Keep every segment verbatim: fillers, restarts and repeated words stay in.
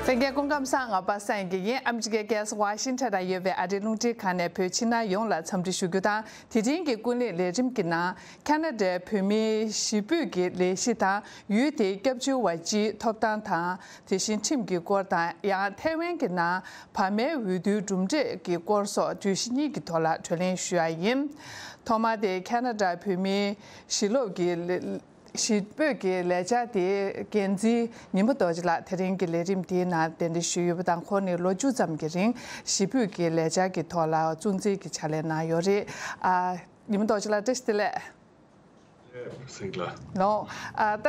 ལྷན་རྒྱས་སྐུ་ཁམས་བཟང་། ང་པ་སངས་སྐྱིད་ཡིན། ཨ་མི་རི་ཀའི་རྒྱལ་ས་ཝ་ཤིང་ཊོན་ནང་ཡོད་པའི་ཨ་རིའི་རླུང་འཕྲིན་ཁང་ནས་བོད་ཕྱི་ནང་ཡོངས་ལ་འཚམས་འདྲི་ཞུ་རྒྱུ་དང་། དེ་རིང་གི་ཀུན་གླེང་ལས་རིམ་གྱི་ནང་ཁ་ན་ཌའི་བོད་མིའི་གཞིས་སྤོས་ཀྱི་ལས་གཞི་དང་། ཡུལ་དེའི་སྐྱབས་བཅོལ་བ་སྤྱིའི་ཐོབ་ཐང་དང་། དེ་བཞིན་ཁྲིམས་ཀྱི་སྐོར་དང་། ཡང་ཐའེ་ཝན་གྱི་ནང་བར་མའི་འོས་བསྡུའི་གྲུབ་འབྲས་ཀྱི་སྐོར་སོགས་བརྗོད་གཞི་གཉིས་ཀྱི་ཐོག་ལ་གྲོས་གླེང་ཞུ་ཡ་ཡིན། ཐོག་མར་དེ་ཁ་ན་ཌ་བོད་མིའི་གཞིས་སློབ་ཀྱི་ལས་གཞིས་སྤོས་ཀྱི་ལས་འཆར་དེའི་འགན་འཛིན་ཉི་མ་རྡོ་རྗེ་ལགས་དེ་རིང་གི་ལས་རིམ་དེའི་ནང་གདན་འདྲེན་ཞུས་ཡོད་པ་དང་། ཁོང་ནི་ལོ་བཅུ་ཙམ་གྱི་རིང་གཞིས་སྤོས་ཀྱི་ལས་འཆར་གྱི་ཐོག་ལ་གཙོ་འཛིན་གྱི་ཕྱག་ལས་གནང་ཡོད་རེད། ཨ། ཉི་མ་རྡོ་རྗེ་ལགས་བཀྲ་ཤིས་བདེ་ལེགས། སེང་ལ། ལོ། ཨ། ད་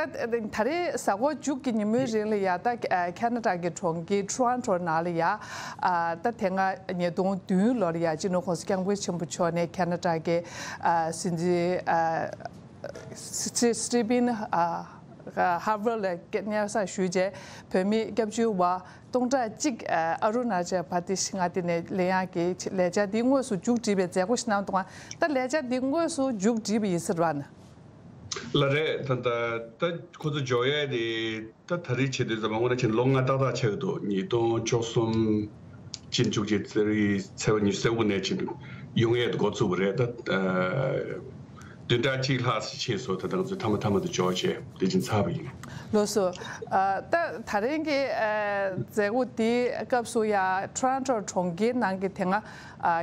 ད་རེས་གཟའ་འཁོར་མཇུག་གི་ཉིན་མོའི་རིང་ལ་ཡ། ད་ཁ་ན་ཌ་གི་གྲོང་ཁྱེར་ཊོ་རོན་ཊོ་ནང་ལ་ཡ། ཨ། ད་དེ་སྔ་ཉིས་སྟོང་བདུན་ལོ་ལ་ཡ་སྤྱི་ནོར་༸གོང་ས་༸སྐྱབས་མགོན་ཆེན་པོ་མཆོག་ནས་ཁ་ན་ཌ་གི་ཨ། སྲིད་འཛིན་ཨ། སི་སི་ཊི་ཕིན་ཨ། ཧ་ཝར་ལ་སྙན་སེང་ཞུས་རྗེས། བོད་མི་སྐྱབས་བཅོལ་བ་སྟོང་ཕྲག་གཅིག་ཨ། ཨ་རུ་ན་ཅལ་པར་དེ་ཤི་མངའ་སྡེ་ནས་ལེན་ཡག་གི་ལས་འཆར་འདི་དངོས་སུ་མཇུག་བསྒྲིལ་བའི་མཛད་སྒོ་ཞིག་གནང་འདུག་ག་ད་ལས་འཆར་འདི་དངོས་སུ་མཇུག་བསྒྲིལ་བ་ཡིན་ཟེར་བ་ན། ལགས་རེད། ད་ད་ད་ཁོ་ཚོ་འཇོག་ཡས་དེ་ད་ད་རེས་བྱེད་དུས་ཙམ་པ་དངོས་གནས་བྱས་ན་ལོ་ལྔ་ཏག་ཏག་ཆགས་ཀྱི་འདུག་ཉིས་སྟོང་བཅུ་གསུམ་ཕྱི་ཟླ་བཅུ་གཅིག་ཚེས་པ་ཉི་ཤུ་རྩ་དགུ་ནས་བྱས་ཡོང་ཡས་དེ་འགོ་བཙུགས་པ་རེད། ད་ཨ། བདུན་ཕྲག་གཅིག་ལྷག་ཙམ་ཕྱིན་སོང་། ད་ང་ཚོས་མཐའ་མ་མཐའ་མ་དེ་འཇོག་བྱས་དེ་བཞིན་ཚར་བ་ཡིན། ལགས་སོ། ཨ། ད་ད་རིང་གི་ཨ། མཛད་སྒོ་འདིའི་སྐབས་སུ་ཡ་ཊོ་རོན་ཊོ་གྲོང་ཁྱེར་ནང་གི་དེ་སྔ་ཨ།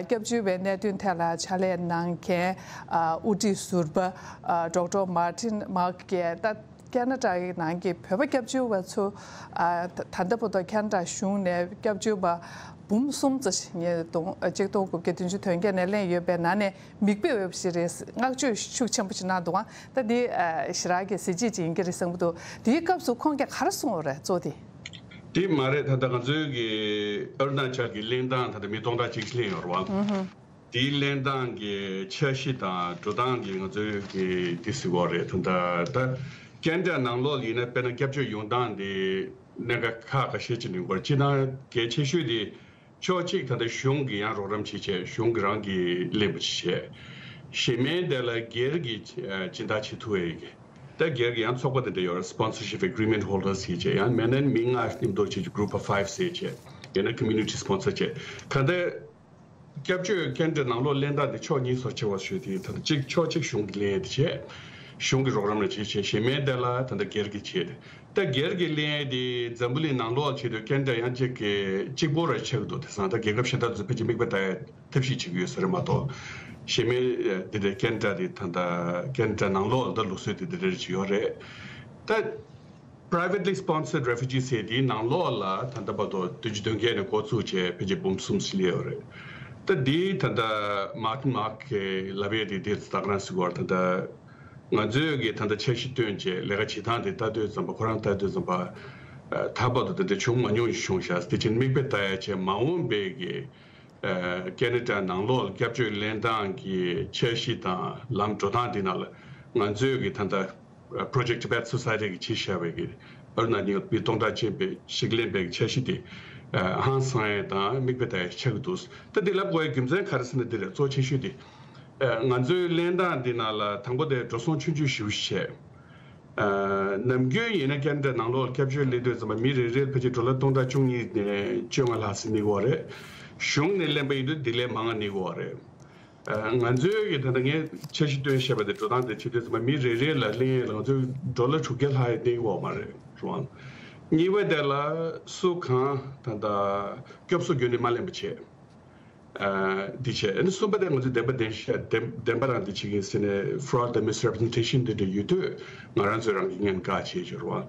སྐྱབས་བཅོལ་བའི་གནད་དོན་ཐད་ལ་ཕྱག་ལས་གནང་མཁན་ཨ། དབུ་ཁྲིད་ཟུར་པ་ཨ། ཌོག་ཊར་མར་ཊིན་མག་གིས་ད་ཁ་ན་ཌ་ཡི་ནང་གི་བོད་པ་སྐྱབས་བཅོལ་བ་ཚོ་ཨ། ད་ད་ལྟ་བར་དུ་ཁ་ན་ཌ་གཞུང་ནས་སྐྱབས་བཅོལ་བ་འབུམ་གསུམ་ཙམ་ཞིག་ཉིས་སྟོང་ཨ། ཆིག་སྟོང་དགུ་བརྒྱ་བདུན་ཅུ་དོན་བརྒྱད་ནས་ལེན་ཡོད་པའི་ནང་ནས་མིག་དཔེ་འོས་པ་ཞིག་རེད། བསྔགས་བརྗོད་ཤུགས་ཆེན་པོ་ཞིག་གནང་འདུག་ག་ད་འདི་ཨ། ཞེ་དྲག་གི་གཟི་བརྗིད་ཅིག་ཡིན་གྱི་རེད་བསམ་གྱི་འདུག་དེའི་སྐབས་སུ་ཁོང་གིས་ག་རེ་གསུངས་པ་རེད། གཙོ་དེ། དེ་མ་རེད། ད་ལྟ་ང་ཚོའི་གི་ཨ་རུ་ན་ཅལ་གྱི་གླེང་སྟངས་ད་ལྟ་མི་སྟོང་ཕྲག་གཅིག་གླེང་ཡོད་རེད་བ། ཨུ་ཧུ། དེའི་གླེང་སྟངས་ཀྱི་འཆར་གཞི་དང་འགྲོ་སྟངས་ཀྱི་ང་ཚོའི་གི་དེ་ཟེར་བ་རེད། ད་ལྟ་ད་ཁ་ན་ཌ་ནང་ལོགས་ཡིན་ན་དཔེར་ན་སྐྱབས་བཅོལ་ཡོང་སྟངས་དེ་གནད་འགག་ཁག་ཁ་ཤས་ཅིག་ཡོང་གི་རེད། སྤྱིར་བཏང་གལ་ཆེ་ཤོས་དེ་ཕྱོགས་གཅིག་ད་ལྟ་གཞུང་གིས་ཡང་རོགས་རམ་བྱེད་བྱས། གཞུང་གིས་རང་གིས་གླེང་བ་བྱེད་བྱས། གཞན་མའི་དེ་ལ་སྒེར་གྱི་ཨ། སྦྱིན་བདག་བྱེད་ཐུབ་ཡས་ཀྱི། ད་སྒེར་གྱི་ཡང་ཚོགས་པ་དེ་འདྲ་ཡོད་རེད། སི་པོན་སར་ཤིབ་ཨེ་གྷི་རི་མེན་ཊི་ཧོལ་ཌར་སི་ཟེར་བྱས། ཡང་མིན་ན་མི་ལྔ་མཉམ་དུ་བྱེད་ཀྱི་གུ་རུབ་ཨོཕ་ཕའིབ་ཟེར་བྱས། ཡང་ན་ཀོ་མུ་ནི་ཊི་སི་པོན་སར་བྱས། གང་ལྟར་སྐྱབས་བཅོལ་ཁ་ན་ཌ་ནང་ལོགས་གླེང་སྟངས་དེ་ཕྱོགས་གཉིས་སུ་ཕྱེ་བ་ཞུས་ཏེ། ད་ལྟ་གཅིག་ཕྱོགས་གཅིག་གཞུང་གིས་གླེང་ཡས་དེ་བྱས། གཞུང་གིས་རོགས་རམ་ལ་བྱེད་བྱས། གཞན་མའི་དེ་ལ་ད་ལྟ་སྒེར་གྱིས་བྱས་ཏེ། ད་སྒེར་གྱིས་གླེང་ཡས་དེ་འཛམ་བུ་གླིང་ནང་ལོགས་བྱེད་དུས་ཁ་ན་ཌ་ཡང་གཅིག་གི་གཅིག་པོ་ར་ཆགས་ཀྱི་འདུག་དེང་སང་ད་རྒྱལ་ཁབ་གཞན་དག་ཚོས་ཕལ་ཆེར་མིག་དཔེ་ལྟ་ཡས་ཐབས་ཤེས་བྱེད་ཀྱི་ཡོད་ས་རེད་མ་གཏོགས། གཞན་མའི་ཨ། དེ་འདྲའི་ཁ་ན་ཌ་དེ་ད་ལྟ་ཁ་ན་ཌ་ནང་ལོགས་ལ་ད་ལུགས་སྲོལ་དེ་དེ་འདྲ་ཅིག་ཡོད་རེད། ད་པ་རའི་ཝེ་ཊི་ལི་སི་པོན་སར་ཌི་རེ་ཕུ་ཇི་ཟེར་དེའི་ནང་ལོགས་ལ་ད་ལྟ་བར་དུ་བདུན་ཅུ་དོན་བརྒྱད་ནས་འགོ་བཙུགས་བྱས་ཕལ་ཆེར་འབུམ་གསུམ་ཙམ་སླེབས་ཡོད་རེད། ད་འདི་ད་ལྟ་མར་ཊིན་མག་གིས་ལབ་ཡས་དེ་དེ་ད་ག་རང་ཟེར་དགོས་རེད། ད་ལྟ་ང་ཚོས་ཀྱི་ད་ལྟ་འཆར་གཞི་བཏོན་བྱས་ལས་ཀ་བྱེད་སྟངས་དེ་ལྟ་དུས་ཙམ་པ། ཁོ་རང་ལྟ་དུས་ཙམ་པ་ཨ། ད་བར་དུ་ད་ལྟ་བྱུང་མ་མྱོང་ཞིག་བྱུང་ཤག་དེ་བཞིན་མིག་དཔེ་ལྟ་ཡ་བྱས། མ་འོངས་པའི་གི་ཨ། ཁ་ན་ཌ་ནང་ལོགས་ལ་སྐྱབས་བཅོལ་ལེན་སྟངས་ཀྱི་འཆར་གཞི་དང་ལམ་འགྲོ་སྟངས་འདི་ནང་ལ་ང་ཚོས་ཀྱི་ད་ལྟ་Project Tibet Society གིས་བྱས་བཞག་པའི་གི་ཨ་རུ་ན་ནི་མི་སྟོང་ཕྲག་ཅན་པའི་ཞིག་གླེང་པའི་འཆར་གཞི་དེ་ཨ། ཧང་སང་ཡས་དང་མིག་དཔེ་ལྟ་ཡས་ཆགས་ཀྱི་འདུག་ད་འདི་ལབ་དགོས་ཡའི་རྒྱུ་མཚན་ག་རེ་ཟེར་ན་འདི་རེད། གཙོ་ཆེ་ཤོས་དེ་ཨ། ང་ཚོའི་གླེང་སྟངས་འདི་ནང་ལ་དང་པོ་དེ་འགྲོ་སོང་ཆུང་ཆུང་ཞེ་པོ་ཞིག་བྱས། ཨ། ནམ་རྒྱུན་ཡིན་ན་ཁ་ན་ཌ་ནང་ལོགས་ལ་སྐྱབས་བཅོལ་སླེབས་དུས་ཙམ་པ་མི་རེ་རེར་ཕལ་ཆེར་ཌོ་ལར་སྟོང་ཕྲག་བཅུ་གཉིས་ནས་བཅོ་ལྔ་ལྷག་ཙམ་གནས་ཀྱི་ཡོད་རེད། གཞུང་ནས་ལེན་པ་ཡིན་དུས་དེ་ལས་མང་བ་གནས་ཀྱི་ཡོད་རེད། ཨ། ང་ཚོའི་གི་ད་ལྟ་ངས་འཆར་གཞི་བཏོན་བཞག་པ་དེ་འགྲོ་སྟངས་དེ་བྱེད་དུས་ཙམ་པ་མི་རེ་རེ་ལ་ལེན་ཡས་ལ་ང་ཚོས་ཌོ་ལར་དྲུག་བརྒྱ་ལྷག་ཡང་གནས་ཀྱི་ཡོད་མ་རེད་རུང་། གཉིས་པ་དེ་ལ་སུ་གང་ད་ལྟ་སྐྱོབ་གསོ་བརྒྱུད་ནས་མ་ལེན་པ་བྱས། ཨ། འདི་བྱས། ཨ་ནི་གསུམ་པ་དེ་ང་ཚོས་བདེན་པ་བདེན་ཤ་བདེན་བདེན་པ་རང་འདི་བྱེད་ཀྱི་ཡིན་ཟེར་ནས་fraud དང་misrepresentation འདི་འདྲ་ཡོད་དུས་ང་རང་ཚོས་རང་གི་ངན་བཀག་བྱས་ཀྱི་རེད་བ།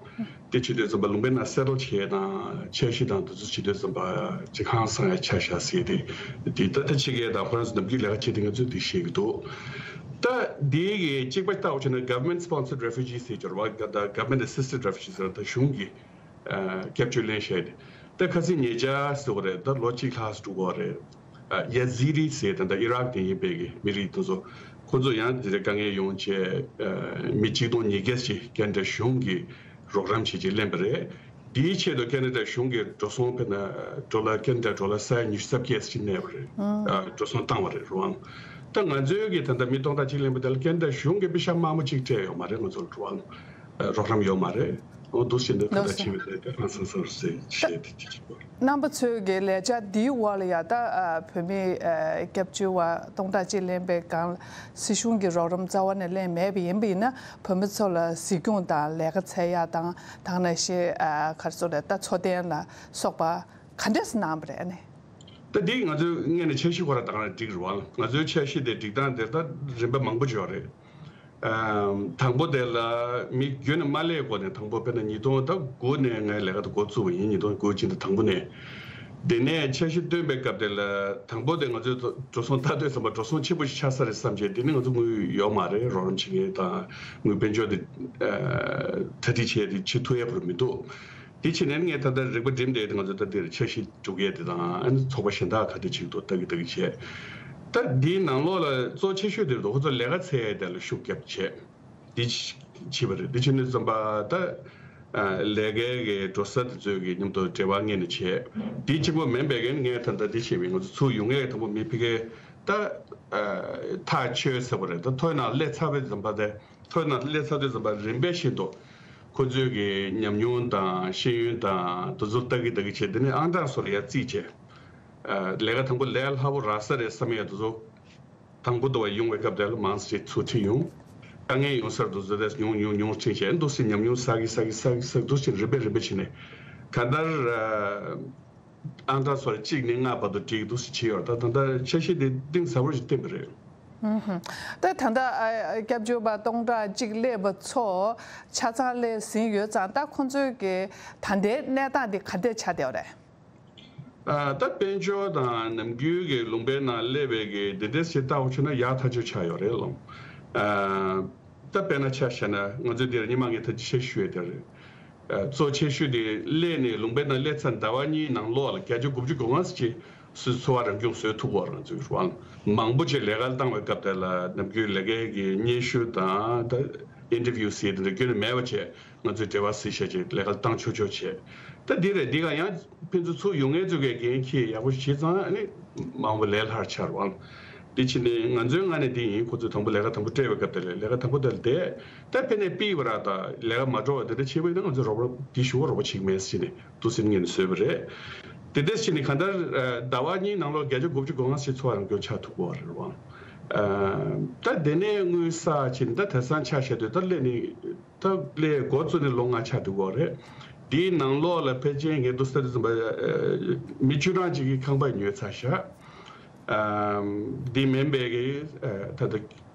དེ་བྱེད་དུས་ཙམ་པ་ལུང་པའི་ནང་settle བྱས་དང་འཆར་གཞི་དང་དེ་ཚོ་བྱེད་དུས་ཙམ་པ་ཅིག་ཧང་སང་ཡ་ཆགས་ཤག་ཟེར་ཏེ། དེ་ད་ལྟ་ཕྱི་རྒྱལ་དང་ཁོ་རང་ཚོ་ནམ་རྒྱུན་ལས་ཀ་བྱེད་དེ་ང་ཚོས་འདི་བཤད་ཀྱི་འདུག་ད་འདི་གི་གཅིག་པ་ལྟ་བ་བྱས་ན་government sponsored refugees ཟེར་གྱི་རེད་བ། ད་government assisted refugees ཟེར། ད་གཞུང་གིས་ཨ། སྐྱབས་བཅོལ་ལེན་བྱས་ཏེ། ད་ཁ་སང་ཉེ་ཆར་ཟེར་བ་རེད། ད་ལོ་གཅིག་ལྷག་འགྲོ་གི་ཡོད་རེད། ཨ། ཡ་ཛི་རི་ཟེར་ད་ལྟ་ཨི་རག་ནས་ཡིན་པའི་གི་མི་རིགས་དེ་ཚོ། ཁོ་ཚོ་ཡང་དེ་འདྲའི་དཀའ་ངལ་ཡོང་བྱས། ཨ། མི་ཆིག་སྟོང་ཉིས་བརྒྱ་ཅིག་ཁ་ན་ཌ་གཞུང་གིས་རོགས་རམ་བྱེད་ཅེས་ལེན་པ་རེད། དེའི་ཆེད་དུ་ཁ་ན་ཌ་གཞུང་གིས་འགྲོ་སོང་དཔེར་ན་ཌོ་ལར་ཁ་ན་ཌ་ཌོ་ལར་ས་ཡ་ཉི་ཤུ་རྩ་བརྒྱད་ཅིག་གནས་པ་རེད། ཨ། འགྲོ་སོང་བཏང་བ་རེད་རུང་། ད་ང་ཚོའི་གི་ད་ལྟ་མི་སྟོང་ཕྲག་གཅིག་ལེན་པ་དེ་ལ་ཁ་ན་ཌ་གཞུང་གིས་པེ་ཤག་དམའ་མོ་གཅིག་སྤྲད་ཡོད་མ་རེད། ང་ཚོར་རུང་། ཨ། རོགས་རམ་ཡོད་མ་རེད། འོ་འདུག་སེ་འདུག་ད་ལྟ་ཕྱིན་པའི་ལས་ཀ་ཧང་སང་སང་རུ་ཟེར་བཤད་དེ་ཅི་ཅི་པ། རྣམ་པ་ཚོའི་གི་ལས་འཆར་འདིའི་འོག་ལ་ཡ་ད་བོད་མི་སྐྱབས་བཅོལ་བ་སྟོང་ཕྲག་གཅིག་ལེན་པའི་སྒང་སྲིད་གཞུང་གི་རོགས་རམ་རྩ་བ་ནས་ལེན་མེད་པ་ཡིན་པ་ཡིན་ན་བོད་མི་ཚོ་ལ་གཟིགས་སྐྱོང་དང་ལས་ཀ་འཚོལ་ཡ་དང་དེ་ནང་བཞིན་ག་རེ་ཟེར་དགོས་རེད་ད་འཚོ་རྟེན་ལ་སོགས་པ་ག་འདྲས་གནང་བ་རེད་ཨ་ནི། ད་འདི་ང་ཚོའི་སྔོན་ནས་འཆར་གཞི་ཁོ་ར་དང་ར་འགྲིག་རུ་བ་ང་ཚོའི་འཆར་གཞི་དེ་སྒྲིག་སྟངས་དེ་ད་རིམ་པ་མང་པོ་ཅིག་ཡོད་རེད། དང་པོ་དེ་ལ་མི་རྒྱུན་ནས་མ་སླེབས་གོང་ནས་དང་པོ་དཔེར་ན་ཉིས་སྟོང་ད་དགུ་ནས་ངའི་ལས་ཀ་དེ་འགོ་བཙུགས་པ་ཡིན། ཉིས་སྟོང་དགུ་ཕྱི་ཟླ་དང་པོ་ནས། དེ་ནས་འཆར་གཞི་བཏོན་པའི་སྐབས་དེ་ལ་དང་པོ་དེ་ང་ཚོའི་འགྲོ་སོང་ལྟ་དུས་ཙམ་པ་འགྲོ་སོང་ཆེན་པོ་ཞིག་ཆགས་ས་རེད་བསམ་བྱས་དེ་ནི་ང་ཚོ་དངུལ་ཡོད་མ་རེད། རོགས་རམ་བྱེད་མཁན་དང་དངུལ་དཔལ་འབྱོར་དེ་གྲ་སྒྲིག་བྱས་ཏེ་བྱེད་ཐུབ་ཡ་བར་མི་འདུག་དེ་བྱས་ནས་ངས་ད་ལྟ་རིག་པ་སྒྲིམ་བསྡད་དེ་ང་ཚོ་ད་འདིར་འཆར་གཞི་སྒྲུབ་ཡས་དེ་དང་ཨ་ནི་ཚོགས་པ་གཞན་དག་ག་འདྲ་ཅིག་འདུག་ལྟ་གི་ལྟ་གི་བྱས། ད་འདིའི་ནང་ལོགས་ལ་གཙོ་ཆེ་ཤོས་དེ་རེད་འདུག་ཁོ་ཚོ་ལས་ཀ་འཚོལ་ཡས་དེ་ལ་ཤུགས་རྒྱབ་བྱས། འདི་བྱས་པ་རེད། འདི་བྱས་ནས་ཙམ་པ་ད་ལས་ཀའི་གི་འགྲོ་ས་དེ་ཚོའི་གི་མཉམ་དུ་འབྲེལ་བ་སྔོན་ནས་བྱས། འདི་གཅིག་པོ་མིན་པའི་གི་ངས་ད་ལྟ་འདི་བྱས་པའི་ང་ཚོ་ཚུར་ཡོང་ཡས་དང་པོ་མི་ཕ་གི་ད་ཐག་ཆོད་ཟེར་བ་རེད། ད་ཐོ་ཡི་ནང་སླེབས་ཚར་བའི་ཙམ་པ་དེ། ཐོ་ཡི་ནང་སླེབས་ཚར་དུས་ཙམ་པ་རིམ་པས་བཞིན་དུ་ཁོ་ཚོའི་གི་ཉམས་མྱོང་དང་ཤེས་ཡོན་དང་དེ་ཚོ་ལྟ་གི་ལྟ་གི་བྱས། དེ་ནས་ཨང་གྲངས་སོགས་ལ་ཡར་བརྩིས་བྱས། ལས་ཀ་དང་པོ་ལས་སླ་པོ་རག་ས་རེད་བསམ་ཡས་དེ་ཚོ་དང་པོ་དུ་བ་ཡོང་བའི་སྐབས་དེ་ལ་མང་ཙམ་ཞིག་ཚུར་ཁྲིད་ཡོང་། དཀའ་ངལ་ཡོང་སར་དེ་ཚོ་དེ་ཉུང་ཉུང་ཉུང་ཁྲིད་བྱས་འདུག་སེ་ཉམས་མྱོང་བསགས་གི་བསགས་གི་བསགས་གི་བསགས་འདུག་སེ་རིམ་པས་རིམ་པས་བྱས་ནས་གང་ལྟར། ཨང་གྲངས་སོར་གཅིག་ནས་ལྔ་བར་དུ་བསྒྲིགས་འདུག་སེ་བྱས་ཡོད། ད་ད་ལྟ་འཆར་གཞི་དེ་གཏིང་ཟབ་པོ་ཞིག་བཏིང་པ་རེད། ད་ད་ལྟ་སྐྱབས་བཅོལ་བ་སྟོང་ཕྲག་གཅིག་སླེབས་པ་ཚོ་ཆ་ཚང་སླེབས་ཟིན་ཡོད་ཙང་ད་ཁོང་ཚོའི་གི་ད་ལྟའི་གནས་སྟངས་དེ་ག་འདྲས་ཆགས་བསྡད་པ་རེད། ད་དཔལ་འབྱོར་དང་ནམ་རྒྱུན་གྱི་ལུང་པའི་ནང་སླེབས་པའི་གི་འདི་འདྲས་ཞིག་ལྟ་བ་བྱས་ན་ཡག་ཐག་ཆོད་ཆགས་ཡོད་རེད་ལོ། ད་དཔེར་ན་ཆ་བཞག་ན་ང་ཚོས་འདིར་སྔོན་མ་ངས་ད་ཅི་བཤད་ཞུས་ཡོད་དེ་རེད། གཙོ་ཆེ་ཤོས་དེ་སླེབས་ནས་ལུང་པའི་ནང་སླེབས་ཚར་ཟླ་བ་གཉིས་ནང་ལོགས་ལ་བརྒྱ་ཆ་དགུ་བཅུ་གོ་ལྔ་ཙམ་ཅིག་སུས་འཚོ་བ་རང་སྐྱོང་བཟོས་ཐུབ་པ་རང་ཚོའི་རང་མང་པོ་ཅིག་ལས་ཀ་བཏང་བའི་སྐབས་དེ་ལ་ནམ་རྒྱུན་ལས་ཀའི་གི་སྙན་ཞུ་དང་ད་ཨིན་ཊར་བིའུ་ཟེར་དེ་འདྲ་ཁྱོན་ནས་མེད་པ་བྱས་ང་ཚོས་འབྲེལ་བ་ཟིན་བྱས་ཅིག་ལས་ཀ་བཏང་ཆོག་ཆོག་བྱས། ད་འདི་རེད་འདི་ག་ཡང་ཕན་ཚུན་ཚུར་ཡོང་མཁན་ཚོས་གི་འགན་འཁྱེར་ཡག་པོ་ཞིག་བྱས་ཙང་ཨ་ནི་མང་པོ་ལས་སླ་ཆགས་རང་། དེ་ཕྱིན་ནས་ང་ཚོའི་ངོས་ནས་དེ་ཡིན། ཁོ་ཚོས་དང་པོ་ལས་ཀ་དང་པོ་སྤྲད་པའི་སྐབས་དེ་ལ་ལས་ཀ་དང་པོ་དེ་ལ་བསྡད། ད་ཕན་ནས་ཕུད་པ་ར་ད་ལས་ཀ་མ་འགྲོ་བ་དེ་འདྲ་བྱས་པ་ཡིན་ན་ང་ཚོས་རོགས་པ་དེ་ཞུ་བ་རོགས་པ་བྱེད་ཀྱི་མེད་ཟེར་ནས་འདུག་སེ་ངོས་ནས་བཟོས་པ་རེད། དེ་འདྲ་བྱས་ནས་གང་ལྟར་ཟླ་བ་གཉིས་ནང་ལོགས་བརྒྱ་ཆ་དགུ་བཅུ་གོ་ལྔ་ཞིག་འཚོ་བ་རང་སྐྱོང་ཆགས་ཐུབ་ཀྱི་ཡོད་རེད་བ། ད་དེ་ནས་དངུལ་བསགས་བྱས་ནས་ད་དེང་སང་ཆ་བཞག་དུས་ད་སླེབས་ནས་ད་སླེབས་འགོ་བཙུགས་ནས་ལོ་ལྔ་ཆགས་འདུག་གོ་རེད། དེའི་ནང་ལོགས་ལ་ཕལ་ཆེར་ངས་འདུག་སེ་ལྟ་དུས་ཙམ་པ་མི་བཅུ་གྲངས་ཅིག་གིས་ཁང་པ་ཉོས་ཚར་བཞག་འདི་མིན་པའི་གི་ད་ལྟ་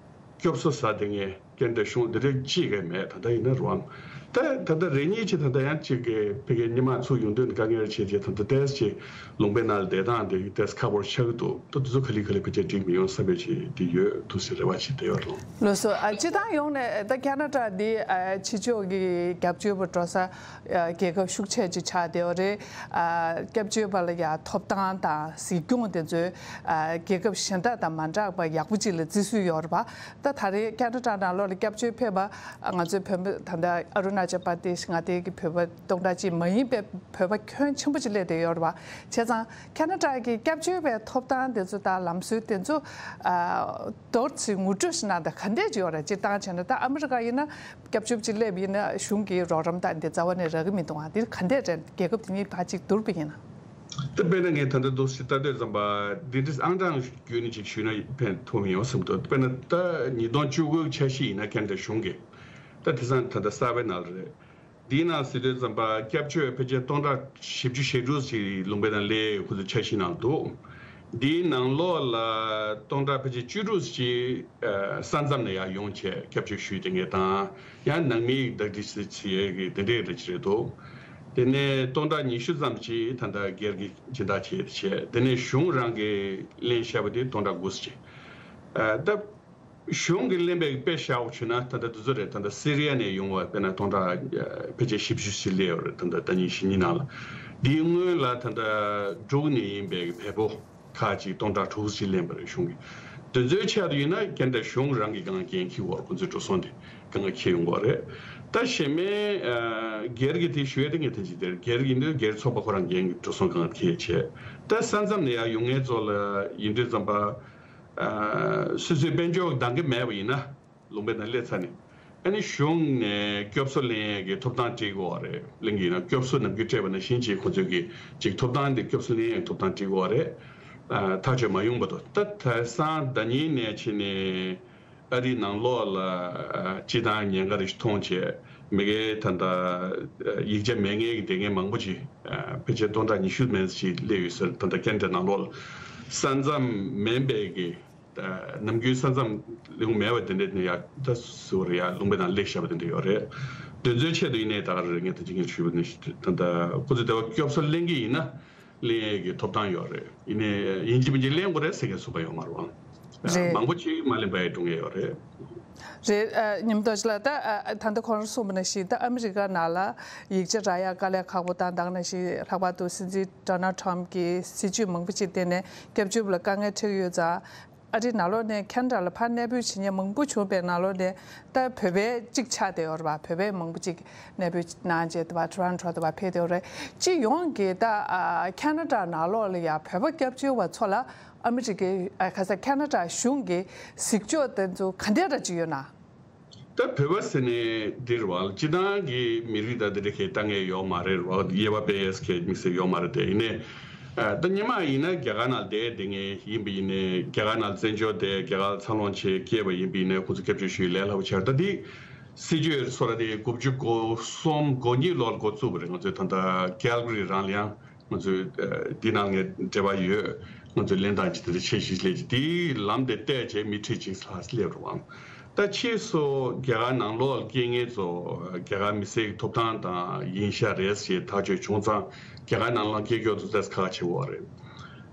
སྐྱོབ་གསོ་ཟ་བསྡད་མཁན་ཀན་ཌ་གཞུང་འདི་འདྲ་གཅིག་གི་མེད། ད་ལྟ་ཡིན་ན་རུང་ད་ད་ལྟ་རེ་གཉིས་ཅིག་ད་ལྟ་ཡང་གཅིག་གི་ཕ་གིའི་སྔོན་མ་ཚུར་ཡོང་དུས་དཀའ་ངལ་ཆེ་ཆེ་ད་ལྟ་ཏོག་ཙམ་ལུང་པའི་ནང་ལ་བསྡད་སྟངས་དེ་ཏོག་ཙམ་ཁག་པོ་ཆགས་ཀྱི་འདུག་ད་དེ་ཚོ་ག་ལེ་ག་ལེ་ཕལ་ཆེར་འགྲིག་མི་ཡོང་བསམ་པའི་ཆེད་དེ་ཡོད་འདུག་ཟེར་རེ་བ་ཞིག་དེ་ཡོད་རུང་། ལགས་སོ། ཨ་སྤྱིར་བཏང་ཡོང་ནས་ད་ཁ་ན་ཌ་འདི་ཨ་ཕྱི་ཕྱོགས་ཀྱི་རྒྱབ་སྐྱོར་བ་འགྲོ་ས་ཨ་རྒྱལ་ཁབ་ཤུགས་ཆེ་ཅིག་ཆགས་བསྡད་ཡོད་རེད། ཨ་སྐྱབས་བཅོལ་བ་ལ་ཡང་ཐོབ་ཐང་དང་གཟིགས་སྐྱོང་དེ་ཚོའི་ཨ་རྒྱལ་ཁབ་གཞན་དག་དང་མ་འདྲ་བ་ཡག་པོ་ཅིག་ལ་བརྩི་སྲོལ་ཡོད་རེད་པ། ད་ད་རེས་ཁ་ན་ཌ་ནང་ལོགས་ལ་སྐྱབས་བཅོལ་ཕེབས་པ་ང་ཚོའི་བོད་མི་ད་ལྟ་ཨ་རུ་ན་ཅལ་པར་དེ་ཤི་མངའ་སྡེ་གི་བོད་པ་སྟོང་ཕྲག་གཅིག་མ་ཡིན་པའི་བོད་པ་ཁྱོན་ཆེན་པོ་ཅིག་སླེབས་བསྡད་ཡོད་རེད་པ། བྱས་ཙང་ཁ་ན་ཌ་གི་སྐྱབས་བཅོལ་བའི་ཐོབ་ཐང་དེ་ཚོ་དང་ལམ་སྲོལ་དེ་ཚོ་ཨ་མདོར་ཙམ་ངོ་སྤྲོད་ཞིག་གནང་དང་ག་འདྲས་ཅིག་ཡོད་རེད། སྤྱིར་བཏང་བྱས་ན་ད་ཨ་མི་རི་ཀ་ཡིན་ན་སྐྱབས་བཅོལ་ཅིག་སླེབས་ཡིན་ན་གཞུང་གི་རོགས་རམ་དང་འདི་རྩ་བ་ནས་རག་གི་མི་འདུག་ཨ་འདིར་ག་འདྲས་རེད། རྒྱལ་ཁབ་དེ་གཉིས་བར་གཅིག་བསྡུར་བ་ཡིན་ན། ད་དཔེར་ན་ངས་ད་ལྟ་འདུག་སེ་ལྟ་དུས་ཙམ་པ་འདི་འདྲས་ཨང་གྲངས་བརྒྱུད་ནས་ཅིག་ཞུས་ན་ཕན་ཐོགས་མི་ཡོང་བསམ་འདུག་དཔེར་ན་ད་ཉིས་སྟོང་བཅུ་དགུ་འཆར་གཞི་ཡིན་ན་ཁ་ན་ཌ་གཞུང་གིས་ད་དེང་སང་ད་ལྟ་གསར་པའི་ནང་ལ་རེད། འདིའི་ནང་ཟེར་དུས་ཙམ་པ་སྐྱབས་བཅོལ་ཕལ་ཆེར་སྟོང་ཕྲག་བཞི་བཅུ་ཞེ་དྲུག་ཅིག་ལུང་པའི་ནང་སླེབས་ཡོད་ཁོ་ཚོའི་འཆར་གཞིའི་ནང་འདུག་འདིའི་ནང་ལོགས་ལ་སྟོང་ཕྲག་ཕལ་ཆེར་བཅུ་དྲུག་ཅིག་ས་མཚམས་ནས་ཡར་ཡོང་བྱས་སྐྱབས་བཅོལ་ཞུས་བསྡད་མཁན་དང་ཡང་ནང་མིའི་བདག་སྒྲིག་བྱེད་ཡས་ཀྱི་དེ་འདྲས་རེ་ཅིག་རེད་འདུག་དེ་ནས་སྟོང་ཕྲག་ཉི་ཤུ་ཙམ་ཅིག་ད་ལྟ་སྒེར་གྱི་སྦྱིན་བདག་བྱས་བྱས་དེ་ནས་གཞུང་རང་གིས་ལེན་བཞག་པ་དེ་སྟོང་ཕྲག་དགུ་ཅིག་ད། གཞུང་གིས་ལེན་པའི་དཔེ་བཞག་པ་བྱུང་ན་ད་ལྟ་དུས་ཚོད་རེད། ད་ལྟ་སི་རི་ཡ་ནས་ཡོང་བ་དཔེར་ན་སྟོང་ཕྲག་ཕལ་ཆེར་བཞི་བཅུ་ཞིག་སླེབས་ཡོད་རེད། ད་ལྟ་ཟླ་ཉིན་བཞི་གཉིས་ནང་ལ་འདིའི་སྔོན་ལ་ད་ལྟ་འབྲུག་ནས་ཡིན་པའི་བལ་པོ་ཁག་ཅིག་སྟོང་ཕྲག་དྲུག་ཅིག་ལེན་པ་རེད་གཞུང་གིས། དེ་ཚོའི་ཆེད་དུ་ཡིན་ན་ཁ་ན་ཌ་གཞུང་རང་གིས་གང་འགན་འཁྱེར་དགོས་རེད། ཁོ་ཚོའི་འགྲོ་སོང་དེ་གང་འཁྱེར་ཡོང་དགོས་རེད། ད་གཞན་མའི་སྒེར་གྱི་དེ་ཞུ་ཡ་དེ་ངས་ཐེངས་གཅིག་དེར་སྒེར་ཡིན་དུས་སྒེར་ཚོགས་པ་ཁོ་རང་འགན་གྱི་འགྲོ་སོང་གང་འཁྱེར་བྱས། ད་ས་མཚམས་ནས་ཡར་ཡོང་མཁན་ཚོ་ལ་ཡིན་དུས་ཙམ་པ། སོ་སོའི་དཔལ་འབྱོར་འདང་གི་མེད་པ་ཡིན་ན་ལུང་པའི་ནང་སླེབས་ཚར་ནས་ ཨ་ནི་གཞུང་ནས་སྐྱོབ་གསོ་ལེན་ཡས་ཀྱི་ཐོབ་ཐང་སྤྲད་དགོས་པ་རེད། གླེང་གི་ཡིན་ན་སྐྱོབ་གསོ་ནམ་རྒྱུན་སྤྲད་པ་ནང་བཞིན་ཅིག་ཁོ་ཚོས་ཀྱི་ཅིག་ཐོབ་ཐང་དེ་སྐྱོབ་གསོ་ལེན་ཡས་ཀྱི་ཐོབ་ཐང་སྤྲད་དགོས་པ་རེད། ཨ། ཐག་གཅོད་མ་ཡོང་བར་དུ། ད་དེང་སང་ཟླ་ཉིན་ནས་ཕྱིན་ནས་ཨ་རིའི་ནང་ལོགས་ལ་སྤྱི་བཏང་ཉེན་ཁ་རེ་ཞིག་མཐོང་བྱས་མི་སྒེར་ད་ལྟ་ཡིག་ཆ་མེད་མཁན་གྱི་དེ་ངས་མང་པོ་ཅིག་ཕལ་ཆེར་སྟོང་ཕྲག་ཉི་ཤུ་མན་ཙམ་ཞིག་སླེབས་ཡོད་ཟེར། ད་ལྟ་ཁེ་ན་ཌ་ནང་ལོགས་ལ་ས་མཚམས་མིན་པའི་གི་ནམ་རྒྱུན་ས་མཚམས་ལུང་མེད་པ་དེ་འདྲས་ནས་ཡར་ད་ཟུར་ཡར་ལུང་པའི་ནང་སླེབས་བཞག་པ་དེ་འདྲས་ཡོད་རེད། དེ་ཚོའི་ཆེད་དུ་ཡིན་ནའི་ད་ག་རེ་རེད། ངས་ད་ཅི་ངས་ཞུས་པ་ནི་ད་ལྟ་ཁོ་ཚོས་དེ་བ་སྐྱོབ་གསོ་ལེན་གྱི་ཡིན་ན་ལེན་ཡས་ཀྱི་ཐོབ་ཐང་ཡོད་རེད། ཡིན་ནའི་ཡིན་གཅིག་མིན་གཅིག་ལེན་དགོས་རེད་ཟེར་མཁན་ཚུགས་པ་ཡོད་མ་རེད་བ། རེད། མང་པོ་ཅིག་མ་ལེན་པ་ཡང་འགྲོ་མཁན་ཡོད་རེད། རེད། ཨ། ཉི་མ་རྡོ་རྗེ་ལགས། ད་ཨ་ད་ལྟ་ཁོང་རང་གསུངས་པ་ནང་བཞིན་ད་ཨ་མི་རི་ཀ་ནང་ལ་ཡིག་ཆ་རག་ཡ་དཀའ་ལས་ཁག་པོ་དང་། ད་ག་ནང་བཞིན་ལྷག་པར་དུ་སྲིད་འཛིན་ཌོ་ནལ་ཊམ་གྱི་སྲིད་བྱུས་མང་པོ་ཅིག་བརྟེན་ནས་སྐྱབས་བཅོལ་བ་ལ་དཀའ་ངལ་འཕྲད་ཀྱི་ཡོད་ཙང་། ཨ་རིའི་ནང་ལོགས་ནས་ཁེ་ན་ཌ་ལ་ཕར་གནས་སྤོས་བྱེད་མཁན་མང་པོ་བྱུང་བའི་ནང་ལོགས་ནས་ད་བོད་པའི་གཅིག་ཆགས་བསྡད་ཡོད་རེད་པ། བོད་པའི་མང་པོ་ཅིག་གནས་སྤོས་གནང་བྱས་ད་ཕར་ཊོ་རོན་ཊོ་དུ་ཕར་ཕེབས་བསྡད་ཡོད་རེད། སྤྱི་ཡོངས་ཀྱི་ད་ཨ་ཁེ་ན་ཌ་ནང་ལོགས་ལ་ཡ་བོད་པ་སྐྱབས་བཅོལ་བ་ཚོ་ལ་ཨ་མི་རི་ཀའི་ཨ་ཁ་ས་ཁེ་ན་ཌ་གཞུང་གི་གཟིགས་ཕྱོགས་དེ་ཚོ་ག་འདྲ་འདྲ་ཅིག་ཡོད་ན། ད་བོད་པ་ཟེར་ནས་འདིར་བ་སྤྱི་བཏང་གི་མི་རིགས་དང་འདི་འདྲ་གའི་ལྟ་ངན་ཡོད་མ་རེད་བ། དབྱེ་བ་སྤེལ་ཡས་གའི་དམིགས་བསལ་ཡོད་མ་རེད། དེ་ཡིན་ནའི་ཨ་ད་སྔོན་མ་ཡིན་ན་རྒྱ་གར་ནང་བསྡད་བསྡད་མཁན་ཡིན་པ་ཡིན་ནའི་རྒྱ་གར་ནང་བཙན་བྱོལ་དེ་རྒྱ་གར་འཚར་ལོངས་བྱས་སྐྱེས་པ་ཡིན་པ་ཡིན་ནའི་ཁོ་ཚོ་སྐྱབས་བཅོལ་ཞུ་ཡས་ལས་སླ་པོ་ཆགས། ད་འདི་སྲིད་བྱུས་སོ་ར་དེ་དགུ་བཅུ་གོ་གསུམ་གོ་གཉིས་ལོར་འགོ་བཙུགས་པ་རེད། ང་ཚོས་ད་ལྟ་ཀལ་གྷ་རི་རང་ལ་ཡང་ང་ཚོས་ཨ་འདི་ནང་ངས་འབྲེལ་བ་ཡོད། ང་ཚོས་ལེན་སྟངས་ཅིག་དེ་འདྲ་ཆེ་ཞིག་སླེབས་ཀྱི། དེའི་ལམ་དེ་བལྟས་བྱས་མི་ཁྲི་གཅིག་ལྷག་སླེབས་རུང་། ད་ཕྱིས་སུ་རྒྱ་གར་ནང་ལོགས་སྐྱེ་མཁན་ཚོ་རྒྱ་གར་མི་སེར་གྱི་ཐོབ་ཐང་དང་ཡིན་ཤག་རེད་ཞེས་ཐག་གཅོད་བྱུང་ཙང་རྒྱ་གར་ནང་ལ་སྐྱེ་སྐྱོ་དུ་ཏོག་ཙམ་ཁག་ཆེ་བོ་རེད།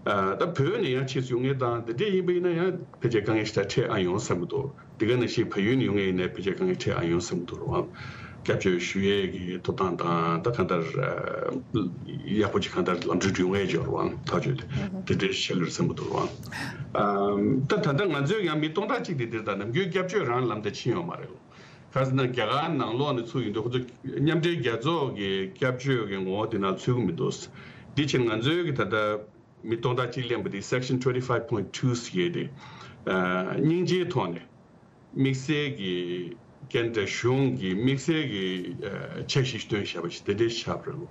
ཨ་ད་བོད་ནས་ཡང་ཕྱིས་སུ་ཡོང་མཁན་དང་དེ་འདྲས་ཡིན་པ་ཡིན་ན་ཡང་ཕལ་ཆེར་དཀའ་ངལ་ཞེ་དྲག་འཕྲད་ཨ་ཡོང་བསམ་གྱི་འདུག། འདི་ག་ནང་བཞིན་བལ་ཡུལ་ནས་ཡོང་མཁན་ཡིན་ནའི་ཕལ་ཆེར་དཀའ་ངལ་འཕྲད་ཨ་ཡོང་བསམ་གྱི་འདུག་རུང་། སྐྱབས་བཅོལ་ཞུ་ཡས་ཀྱི་ཐོབ་ཐང་དང་ད་གང་ལྟར་ཨ་ཡག་པོ་ཅིག་གང་ལྟར་ལམ་འགྲོ་ཡོང་ཡས་ཅིག་ཡོད་རུང་ཐག་གཅོད་དེ་དེ་འདྲའི་བྱེད་ཀྱི་རེད་བསམ་གྱི་འདུག་རུང་། ཨ་ད་ད་ལྟ་ང་ཚོའི་ཡང་མི་སྟོང་ཕྲག་གཅིག་དེ་འདིར་ད་ནམ་རྒྱུན་སྐྱབས་བཅོལ་རང་ལམ་དེ་ཕྱིན་ཡོད་མ་རེད། ག་ཟེར་ན་རྒྱ་གར་ནང་ལོགས་ནས་ཚུར་ཡོང་དུས་ཁོ་ཚོ་མཉམ་འབྲེལ་རྒྱལ་ཚོགས་ཀྱི་སྐྱབས་བཅོལ་གྱི་ངོ་བོ་དེ་ནང་ཚུད་ཀྱི་མི་འདུག། དེ་ཕྱིར་ང་ཚོའི་གི་ད་ལྟ་མི་སྟོང་ཕྲག་གཅིག་ལེན་པ་དེ་Section twenty five point two ཟེར་ཡས་དེ། ཨ་སྙིང་རྗེའི་ཐོག་ནས་དམིགས་བསལ་གྱི་ཀན་ཌ་གཞུང་གིས་དམིགས་བསལ་གྱི་ཨ་འཆར་གཞི་བཏོན་བཞག་པ་ཞིག་དེ་འདྲའི་ཆགས་པ་རེད་ལོ།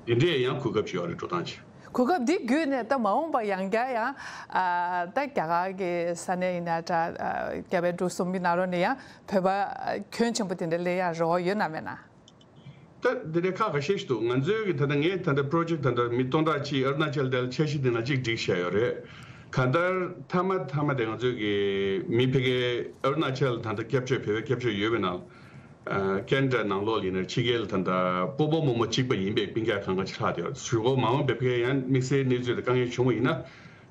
དེ་འདྲས་ཡང་གོ་སྐབས་ཅིག་ཡོད་རེད་འགྲོ་སྟངས་ཅིག། གོ་སྐབས་འདི་བརྒྱུད་ནས་ད་མ་འོངས་པ་ཡང་བསྐྱར་ཡང་ཨ་ད་རྒྱ་གར་གྱི་ས་གནས་ཡིན་ན་འདྲ། ཨ་རྒྱ་བལ་འབྲུག་གསུམ་གྱི་ནང་ལོགས་ནས་ཡང་བོད་པ་ཁྱོན་ཆེན་པོ་དེ་འདྲ་སླེབས་ཡག་རེ་བ་ཡོད་ན་མེད་ན། ད་འདི་འདྲའི་ཁག་ཁ་ཤས་ཤིག་འདུག། ང་ཚོའི་གི་ད་ལྟ་ངས་ད་ལྟ་པྲོ་ཇེཀ་ད་ལྟ་མི་སྟོང་ཕྲག་གཅིག་ཨ་རུ་ན་ཅལ་དེ་ལ་འཆར་གཞི་དེ་ནང་གཅིག་བསྒྲིགས་བཞག་ཡོད་རེད། གང་ལྟར་མཐའ་མ་མཐའ་མ་དེ་ང་ཚོའི་གི་མི་ཕ་གིའི་ཨ་རུ་ན་ཅལ་ད་ལྟ་སྐྱབས་བཅོལ་བོད་པའི་སྐྱབས་བཅོལ་ཡོད་པའི་ནང་ཨ་ཀན་ཌ་ནང་ལོགས་ཡིན་ན་ཕྱི་རྒྱལ་ལ་ད་ལྟ་སྤོ་བོ་རྨོ་མོ་གཅིག་པ་ཡིན་པའི་སྤུན་ཀྱག་གང་ག་ཅིག་ལྷག་བསྡད་ཡོད། གཞུག་གུ་མ་འོངས་པའི་ཕ་གིའི་ཡང་དམིགས་བསལ་གནས་ཚུལ་དང་དཀའ་ངལ་བྱུང་བ་ཡིན་ན།